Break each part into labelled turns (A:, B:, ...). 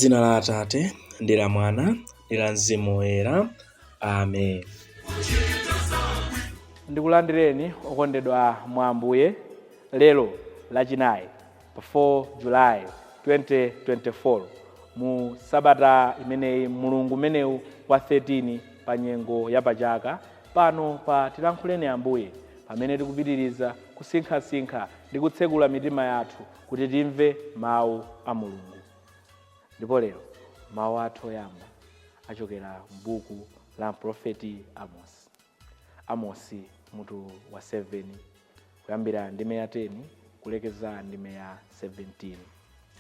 A: Dzina la Atate ndi la Mwana ndi la Mzimu Woyera. Amen.
B: Ndikulandireni okondedwa mwa Ambuye lero Lachinayi pa 4 July 2024, mu sabata imeneyi, mulungu umenewu wa 13 pa nyengo ya pachaka, pano pa Tilankhuleni Ambuye, pamene tikupitiriza kusinkhasinkha ndi kutsekula mitima yathu kuti timve mawu a Mulungu. Ndipo lero mawu athu oyamba achokera m'buku la mprofeti Amosi. Amosi mutu wa 7, kuyambira ndime ya 10 kulekeza ndime ya 17.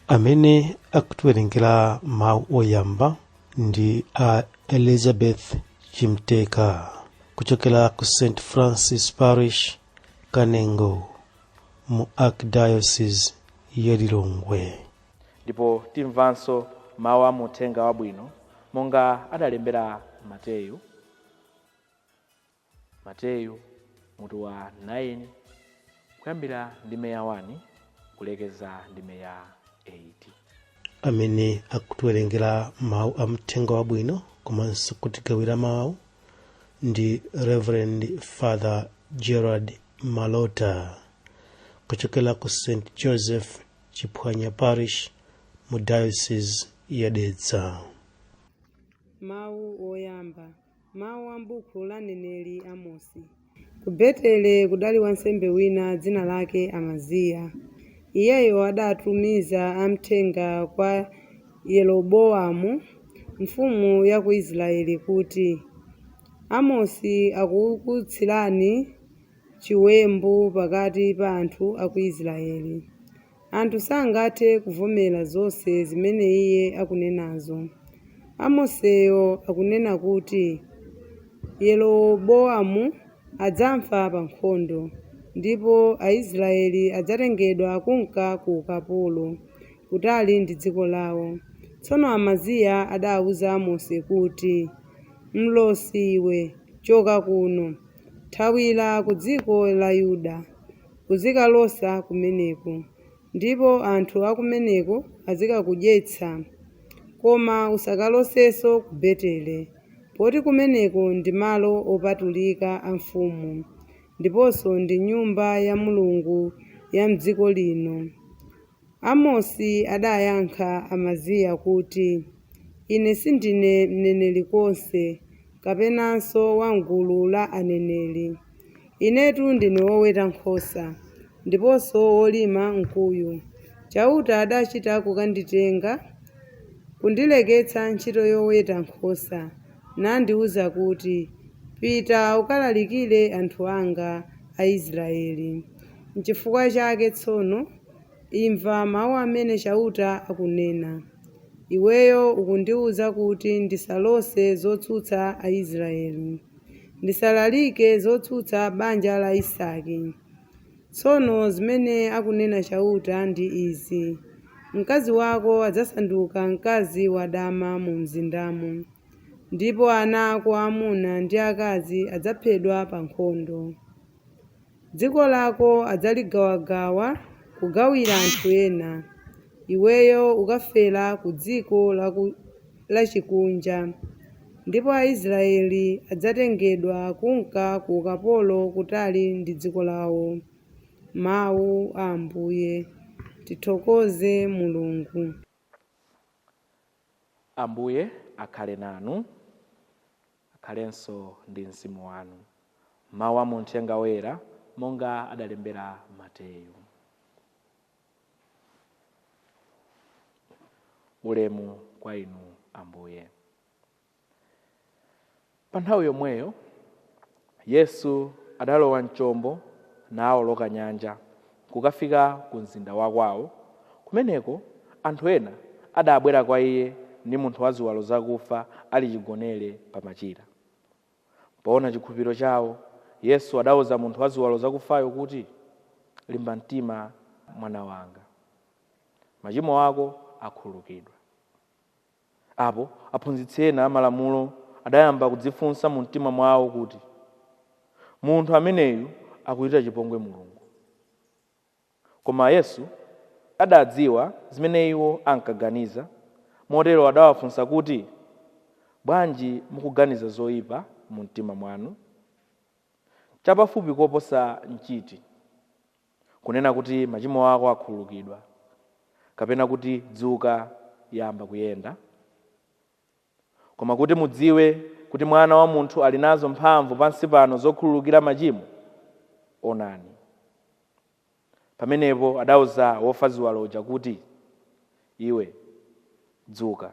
C: Amene akutiwerengera mawu oyamba ndi a Elizabeth Chimteka kuchokera ku St Francis Parish, Kanengo, mu Archdiocese ya Lilongwe.
B: Ndipo timvanso mawu a muthenga wabwino monga adalembera Mateyu. Mateyu mutu wa 9, kuyambira ndime ya 1 kulekeza ndime ya 8.
C: Amene akutiwerengera mawu a mthenga wabwino komanso kutigawira mawu ndi Reverend Father Gerard Malota kuchokera ku St Joseph Chiphwanya Parish mu Diocese ya Dedza.
D: Mawu oyamba. Mawu a m'buku la mneneri Amosi. Ku Betele kudali wansembe wina dzina lake Amaziya. Iyeyo adatumiza amthenga kwa Yeroboamu mfumu ya ku Israeli kuti, Amosi akukutsirani chiwembu pakati pa anthu a ku Israeli. Anthu sangathe kuvomera zonse zimene iye akunenazo. Amoseyo akunena kuti Yeroboamu adzafa pa nkhondo, ndipo Aisraeli adzatengedwa kunka ku ukapolo, kutali ndi dziko lawo. Tsono Amaziya adawuza Amosi kuti, Mlosi iwe, choka kuno, thawira ku dziko la Yuda, uzikalosa kumeneko, ndipo anthu akumeneko azikakudyetsa. Koma usakalosenso ku Betele, poti kumeneko ndi malo opatulika a mfumu, ndiponso ndi nyumba ya Mulungu ya m'dziko lino. Amosi adayankha Amaziya kuti, Ine sindine mneneri konse, kapenanso wa m'gulu la aneneri. Inetu ndine woweta nkhosa, ndiponso wolima mkuyu. Chauta adachita kukanditenga kundileketsa ntchito yoweta nkhosa, nandiwuza kuti, Pita ukalalikire anthu anga Aisraeli. N'chifukwa chake tsono, imva mawu amene Chauta akunena. Iweyo ukundiwuza kuti ndisalose zotsutsa Aisraeli, ndisalalike zotsutsa banja la Isake. Tsono zimene akunena Chauta ndi izi: Mkazi wako adzasanduka mkazi wadama mu mzindamo, ndipo ana ako aamuna ndi akazi adzaphedwa pa nkhondo. Dziko lako adzaligawagawa kugawira anthu ena. Iweyo ukafera ku dziko lachikunja, ndipo Aisraeli adzatengedwa kunka ku ukapolo kutali ndi dziko lawo. Mawu a Ambuye. Tithokoze Mulungu.
B: Ambuye akhale nanu, akhalenso ndi mzimu wanu. Mawu a muthenga woyera monga adalembera Mateyu. Ulemu kwa inu Ambuye. Pa nthawi yomweyo Yesu adalowa mchombo nawoloka nyanja kukafika ku mzinda wakwawo. Kumeneko anthu ena adabwera kwa iye ndi munthu wa ziwalo zakufa ali chigonere pa machira. Poona chikhulupiriro chawo, Yesu adawuza munthu wa ziwalo zakufayo kuti, Limba mtima mwana wanga, machimo ako akhululukidwa. Apo aphunzitsi ena amalamulo adayamba kudzifunsa mu mtima mwawo kuti, Munthu ameneyu akuchita chipongwe Mulungu. Koma Yesu adadziwa zimene iwo ankaganiza, Motero adawafunsa kuti, bwanji mukuganiza zoyipa mu mtima mwanu? Chapafupi koposa nchiti, kunena kuti machimo ako akhululukidwa, kapena kuti dzuka, yamba kuyenda? Koma kuti mudziwe kuti Mwana wa Munthu ali nazo mphamvu pansi pano zokhululukira machimo, onani. Pamenepo adauza wofa ziwalo uja kuti, iwe dzuka,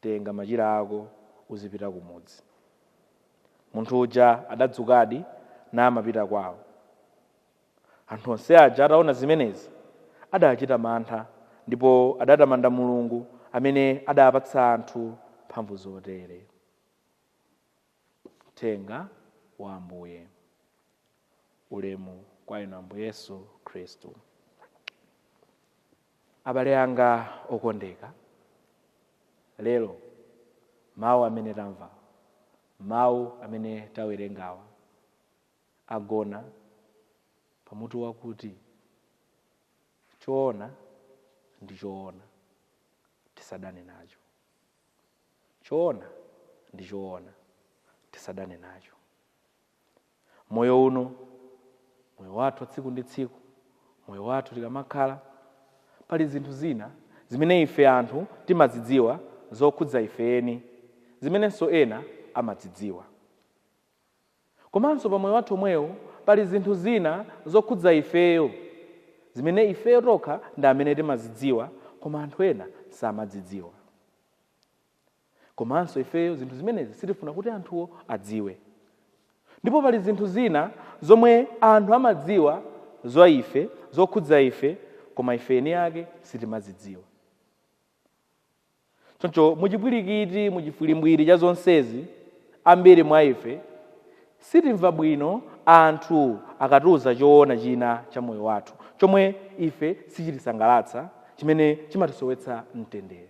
B: tenga machira ako uzipita kumudzi. Munthu uja adadzukadi namapita kwawo. Anthu onse aja ataona zimenezi adachita mantha, ndipo adatamanda Mulungu amene adapatsa anthu mphamvu zotere. Uthenga wa Ambuye. Ulemu kwa inu Ambuye Yesu Khristu. Abale anga okondeka, lero mawu amene tamva, mawu amene tawerengawa, agona pamutu wakuti choona ndi choona, tisadane nacho. Choona ndi choona, tisadane nacho. Moyo uno, moyo wathu tsiku ndi tsiku, moyo wathu tikamakhala, pali zinthu zina zimene ife anthu timazidziwa zokhudza ife eni, zimenenso ena amazidziwa. Komanso pa moyo wathu omwewo pali zinthu zina zokhudza ifeyo zimene ifeyo tokha ndi amene timazidziwa, koma anthu ena samazidziwa. Komanso ifeyo zinthu zimenezi sitifuna kuti anthuwo adziwe. Ndipo pali zinthu zina zomwe anthu amadziwa za ife, zokhudza ife, koma ife eni ake sitimazidziwa. Choncho muchipwirikiti, muchifwilimbwiri cha zonsezi, ambiri mwa ife sitimva bwino anthu akatiuza choona china cha moyo wathu chomwe ife sichitisangalatsa, chimene chimatisowetsa mtendere.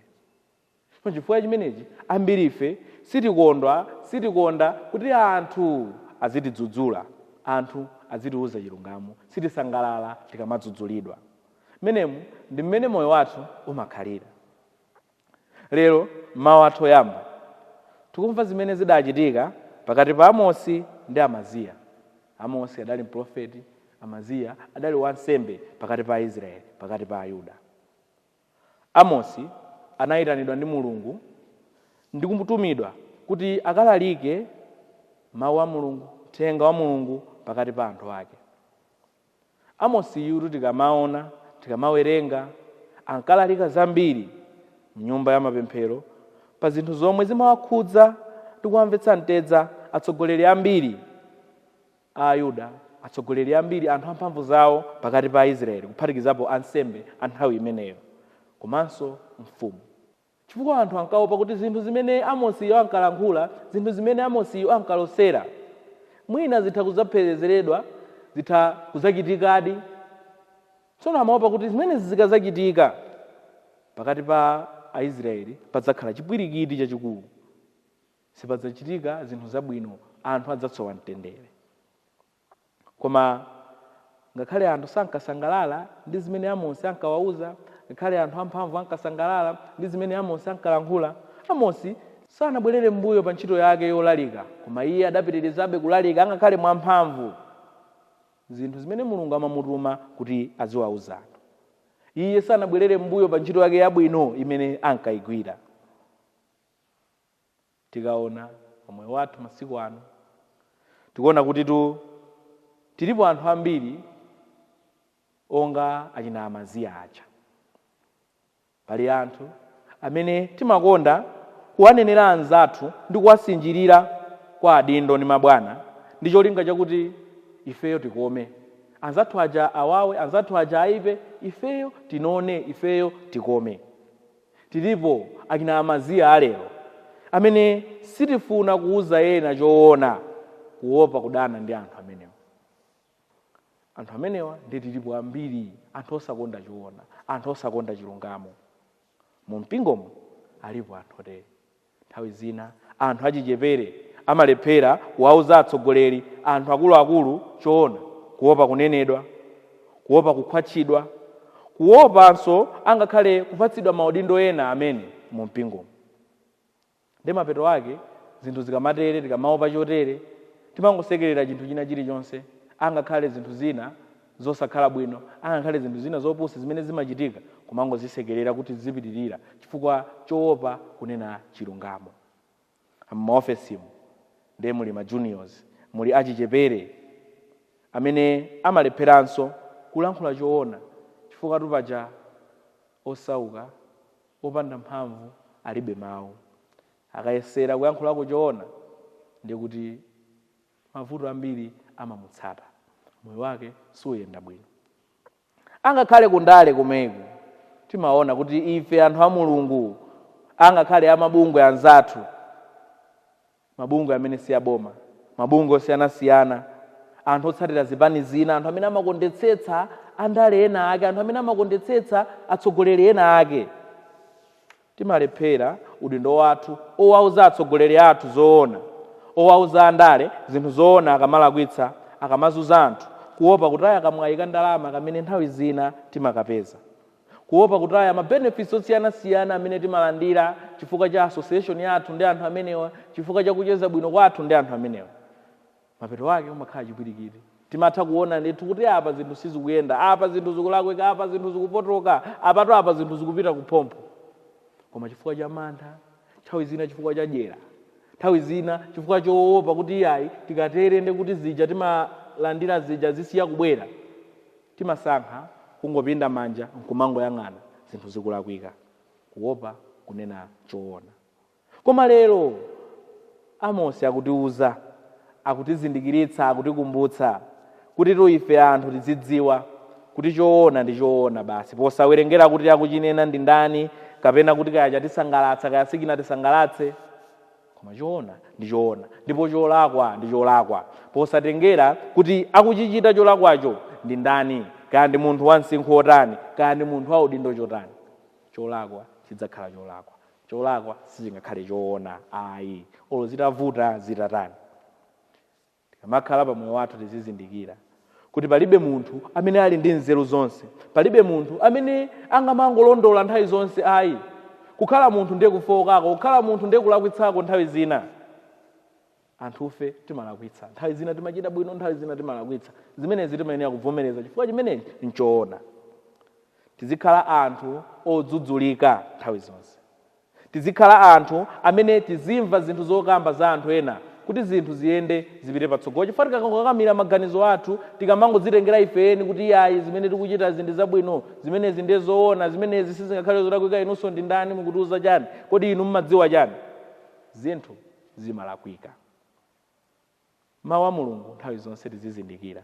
B: Chifukwa chimenechi ambiri ife sitikondwa, sitikonda kuti anthu azitidzudzula, anthu azitiuza chilungamo, sitisangalala tikamadzudzulidwa. Mmenemu ndi mmene moyo wathu umakhalira. Lero mawu athu oyamba tikumva zimene zidachitika pakati pa Amosi ndi Amaziya. Amosi adali mprofeti, Amaziya adali wansembe pakati pa Israeli, pakati pa Ayuda. Amosi anayitanidwa ndi Mulungu ndi kumutumidwa kuti akalalike mawu a Mulungu, uthenga wa Mulungu pakati pa anthu ake. Amosi yutu tikamaona, tikamawerenga, ankalalika zambiri mnyumba ya mapemphero pa zinthu zomwe zimawakhudza ndi kuwamvetsa mtedza atsogoleri ambiri a Ayuda, atsogoleri ambiri, anthu amphamvu zawo pakati pa Israeli, kuphatikizapo ansembe a nthawi imeneyo, komanso mfumu. Chifukwa anthu ankaopa kuti zinthu zimene Amosiyo ankalankhula, zinthu zimene Amosiyo ankalosera, mwina zitha kudzaphezeredwa, zitha kudzachitikadi. Tsono amaopa kuti zimenezi zikadzachitika pakati pa Aisraeli padzakhala chipwirikiti chachikulu, sipadzachitika zinthu zabwino, anthu adzatsowa mtendere. Koma ngakhale anthu sankasangalala ndi zimene Amosi ankawauza, ngakhale anthu amphamvu ankasangalala ndi zimene Amosi ankalankhula, Amosi sanabwerere m'mbuyo pa ntchito yake yolalika, koma iye adapitirizabe kulalika angakhale mwamphamvu zinthu zimene Mulungu amamutuma kuti aziwauza anthu. Iye sanabwerere m'mbuyo pa ntchito yake yabwino imene ankayigwira. Tikaona pamoyo wathu masiku ano, tikuona kuti tilipo anthu ambiri onga achina Amaziya aja. Pali anthu amene timakonda kuwanenera anzathu ndi kuwasinjirira kwa adindo ndi mabwana ndi cholinga chakuti ifeyo tikome, anzathu aja awawe, anzathu aja aipe, ifeyo tinone, ifeyo tikome. Tilipo achina Amaziya alero amene sitifuna kuuza ena choona, kuopa kudana ndi anthu amenewa. Anthu amenewa ndi tilipo ambiri, anthu osakonda choona, anthu osakonda chilungamo. Mu mpingomo alipo anthu otere. Nthawi zina anthu achichepere amalephera kuwauza atsogoleri, anthu akuluakulu choona, kuopa kunenedwa, kuopa kukhwatchidwa, kuopanso angakhale kupatsidwa maudindo ena amene mu mpingomo. Ndi mapeto ake zinthu zikamatere, tikamaopa chotere, timangosekerera chinthu china chilichonse, angakhale zinthu zina zosakhala bwino, angakhale zinthu zina zopusa zimene zimachitika, kumangozisekerera kuti zipitirira chifukwa choopa kunena chilungamo. M'maofesimu ndiye muli ma juniors, muli achichepere amene amalepheranso kulankhula choona chifukwa tupaja osauka, opanda mphamvu, alibe mawu. Akayesera kuyankhulako choona ndiye kuti mavuto ambiri amamutsata, moyo wake suyenda bwino. Angakhale kundale kumeku timaona kuti ife anthu a Mulungu, angakhale amabungwe anzathu, mabungwe amene si aboma, mabungwe osiyanasiyana, anthu otsatira zipani zina, anthu amene amakondetsetsa andale ena ake, anthu amene amakondetsetsa atsogoleri ena ake, timalephera udindo wathu owauza atsogoleri athu zoona, owauza andale zinthu zoona akamalakwitsa, akamazuza anthu, kuopa kutaya kamwayi ka ndalama kamene nthawi zina timakapeza, kuopa kutaya ma benefits osiyanasiyana amene timalandira chifukwa cha association yathu ndi anthu amenewa, chifukwa cha kucheza bwino kwathu ndi anthu amenewa. Mapeto ake umakhala chipwirikiti. Timatha kuona ndithu kuti apa zinthu sizikuyenda, apa zinthu zikulakwika, apa zinthu zikupotoka, apato apa zinthu zikupita kuphompho. Koma chifukwa cha mantha, nthawi zina chifukwa cha dyera, nthawi zina chifukwa choopa kuti iyayi tikatere ndi kuti zija timalandira zija zisiya kubwera, timasankha kungopinda manja nkumangoyang'ana zinthu zikulakwika, kuopa kunena choona. Koma lero Amosi akutiuza, akutizindikiritsa, akutikumbutsa kuti tu ife anthu tizidziwa kuti choona ndi choona basi, posawerengera kuti akuchinena ndi ndani, kapena kuti kaya chatisangalatsa kaya sichinatisangalatse. Koma choona ndi choona, ndipo cholakwa ndi cholakwa, posatengera kuti akuchichita cholakwacho ndi ndani, kaya ndi munthu wa msinkhu wotani, kaya ndi munthu wa udindo chotani. Cholakwa chidzakhala cholakwa, cholakwa sichingakhale choona ayi, olo zitavuta zitatani. Tikamakhala pa moyo wathu tizizindikira kuti palibe munthu amene ali ndi nzeru zonse, palibe munthu amene angamangolondola nthawi zonse ayi. Kukhala munthu ndiye kufowokako, kukhala munthu ndiye kulakwitsako nthawi zina. Anthufe timalakwitsa nthawi zina, timachita bwino nthawi zina, timalakwitsa. Zimenezi timayenera kuvomereza chifukwa chimenechi nchoona. Tizikhala anthu odzudzulika nthawi zonse, tizikhala anthu amene tizimva zinthu zokamba za anthu ena kuti zinthu ziyende zipite patsogolo, chifukwa tikakangokakamira maganizo athu, tikamangodzitengera ifeni kuti iyayi zimene tikuchita ndi zabwino, zimenezi ndiye zoona, zimenezi sizingakhale zolakwika, inunso ndi ndani, mukutiuza chani, kodi inu mmadziwa chani, zinthu zimalakwika. Mawu a Mulungu nthawi zonse tizizindikira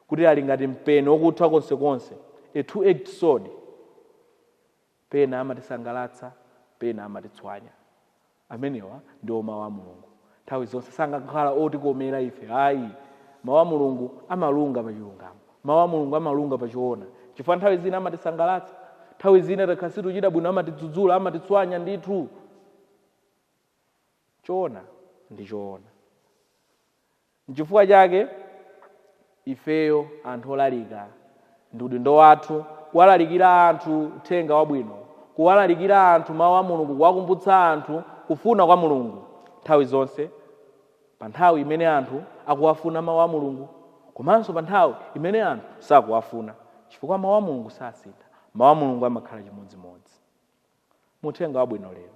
B: kuti ali ngati mpeni wokuthwa konsekonse, a two-edged sword. Pena amatisangalatsa, pena amatitswanya. Amenewa ndiwo mawu a Mulungu. Nthawi zonse sangakhala otikomera ife ayi. Mawu a Mulungu amalunga pa chilungamo, mawu a Mulungu amalunga pa choona, chifukwa nthawi zina amatisangalatsa, nthawi zina takhala situchita bwino amatidzudzula, amatitswanya ndithu. Choona ndi choona. Nchifukwa chake ifeyo anthu olalika ndi udindo wathu kuwalalikira anthu uthenga wabwino, kuwalalikira anthu mawu a Mulungu, kuwakumbutsa anthu kufuna kwa Mulungu nthawi zonse, pa nthawi imene anthu akuwafuna mawu a Mulungu, komanso pa nthawi imene anthu sakuwafuna, chifukwa mawu a Mulungu sasintha. Mawu a Mulungu amakhala chimodzimodzi. Muthenga wabwino lero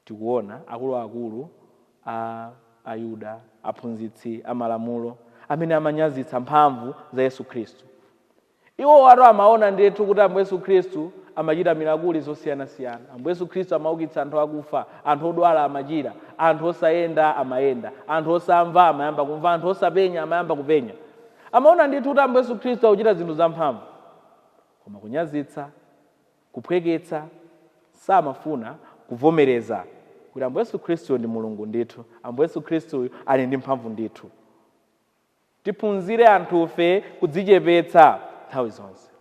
B: tikuona akuluakulu a Ayuda, aphunzitsi amalamulo amene amanyazitsa mphamvu za Yesu Khristu. Iwo watu amaona ndithu kuti Ambuye Yesu Khristu amachita mirakuli zosiyanasiyana. Ambuye Yesu Khristu amaukitsa anthu akufa, anthu odwala amachira, anthu osayenda amayenda, anthu osamva amayamba kumva, anthu osapenya amayamba kupenya. Amaona ndithu kuti Ambuye Yesu Khristu akuchita zinthu zamphamvu, koma kunyazitsa, kuphweketsa, samafuna kuvomereza kuti Ambuye Yesu Khristu ndi Mulungu ndithu, Ambuye Yesu Khristu ali ndi mphamvu ndithu. Tiphunzire anthufe kudzichepetsa nthawi zonse,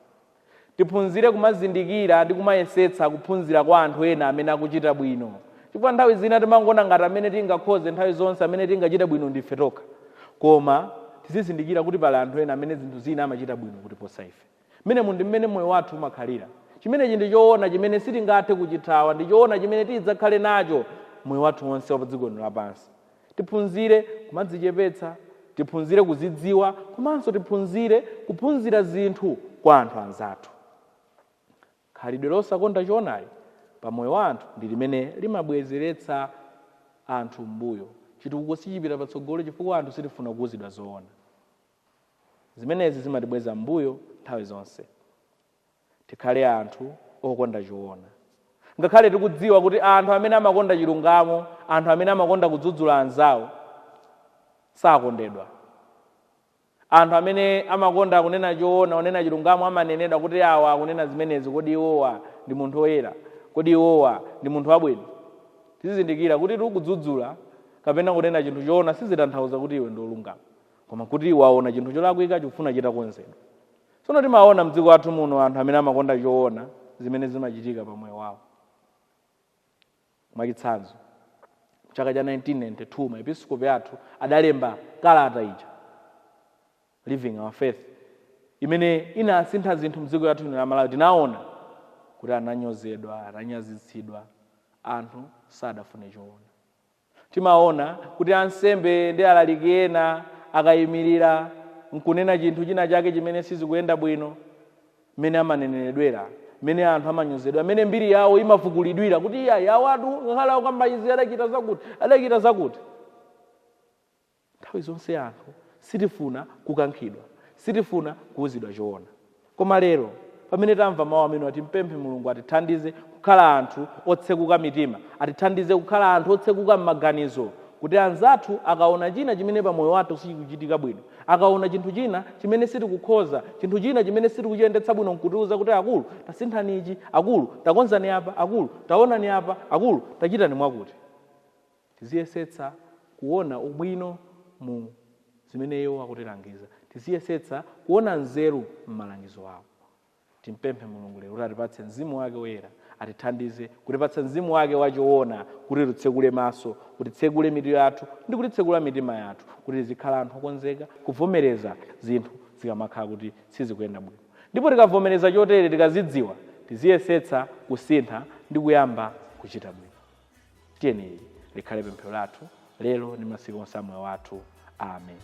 B: tiphunzire kumazindikira ndi kumayesetsa kuphunzira kwa anthu ena amene akuchita bwino, chifukwa nthawi zina timangoona ngati amene tingakhoze nthawi zonse, amene tingachite bwino ndife tokha. Koma tizizindikira kuti pali anthu ena amene zinthu zina amachita bwino kutiposa ife. Mmenemu ndi mmene moyo wathu umakhalira. Chimenechi ndi choona chimene sitingathe kuchithawa, ndi choona chimene tidzakhale nacho moyo wathu wonse wa pa dziko lino lapansi. Tiphunzire kumadzichepetsa, tiphunzire kuzidziwa, komanso tiphunzire kuphunzira zinthu kwa anthu anzathu. Khalidwe losakonda choonali pa moyo wa anthu ndi limene limabwezeretsa anthu m'mbuyo. Chitukuko sichipita patsogolo chifukwa anthu sitifuna kuwuzidwa zoona. Zimenezi zimatibweza m'mbuyo nthawi zonse. Tikhale anthu okonda choona, ngakhale tikudziwa kuti anthu amene amakonda chilungamo, anthu amene amakonda kudzudzula anzawo sakondedwa. Anthu amene amakonda kunena choona, kunena chilungamo, amanenedwa kuti awa akunena zimenezi, kodi iwowa ndi munthu woyera? Kodi iwowa ndi munthu wabwino? Tizizindikira kuti tikudzudzula kapena kunena chinthu choona sizitanthauza kuti iwe ndi wolungama, koma kuti waona chinthu cholakwika chikufuna chitakonzedwa. Tsono timaona mdziko athu muno anthu amene amakonda choona zimene zimachitika pa moyo wawo. Mwachitsanzo, mchaka cha 1992 maepiskopi athu adalemba kalata ija, Living Our Faith, imene inasintha zinthu mdziko lathu lino la Malawi. Tinaona kuti ananyozedwa, ananyazitsidwa, anthu sadafune choona. Timaona kuti ansembe ndi alaliki ena akayimirira nkunena chinthu china chake chimene sizikuyenda bwino, mmene amaneneredwera, mmene anthu amanyozedwa, mmene mbiri yawo imafukulidwira kuti iya yawatu ngakhale akukamba izi adachita zakuti, adachita zakuti. Nthawi zonse anthu sitifuna kukankhidwa, sitifuna kuwuzidwa choona. Koma lero pamene tamva mawu amene, atimpemphe Mulungu atithandize kukhala anthu otsekuka mitima, atithandize kukhala anthu otsekuka m'maganizo, kuti anzathu akaona china chimene pa moyo wathu sichikuchitika bwino, akaona chinthu china chimene sitikukhoza, chinthu china chimene sitikuchiyendetsa bwino, nkutiuza kuti akulu tasinthani ichi, akulu takonzani apa, akulu taonani apa, akulu tachitani mwakuti. Tiziyesetsa kuona ubwino mu zimene iwo akutilangiza, tiziyesetsa kuona nzeru m'malangizo awo. Timpemphe Mulungu lero kuti atipatse mzimu wake woyera, atithandize kutipatsa mzimu wake wachoona, kuti titsekule maso, kutitsekule mitu yathu ndi kutitsekula mitima yathu, kuti tizikhala anthu okonzeka kuvomereza zinthu zikamakhala kuti sizikuyenda bwino. Ndipo tikavomereza chotere, tikazidziwa, tiziyesetsa kusintha ndi kuyamba kuchita bwino. Tiyeni likhale pemphero lathu lero ndi masiku onse a moyo wathu. Amen.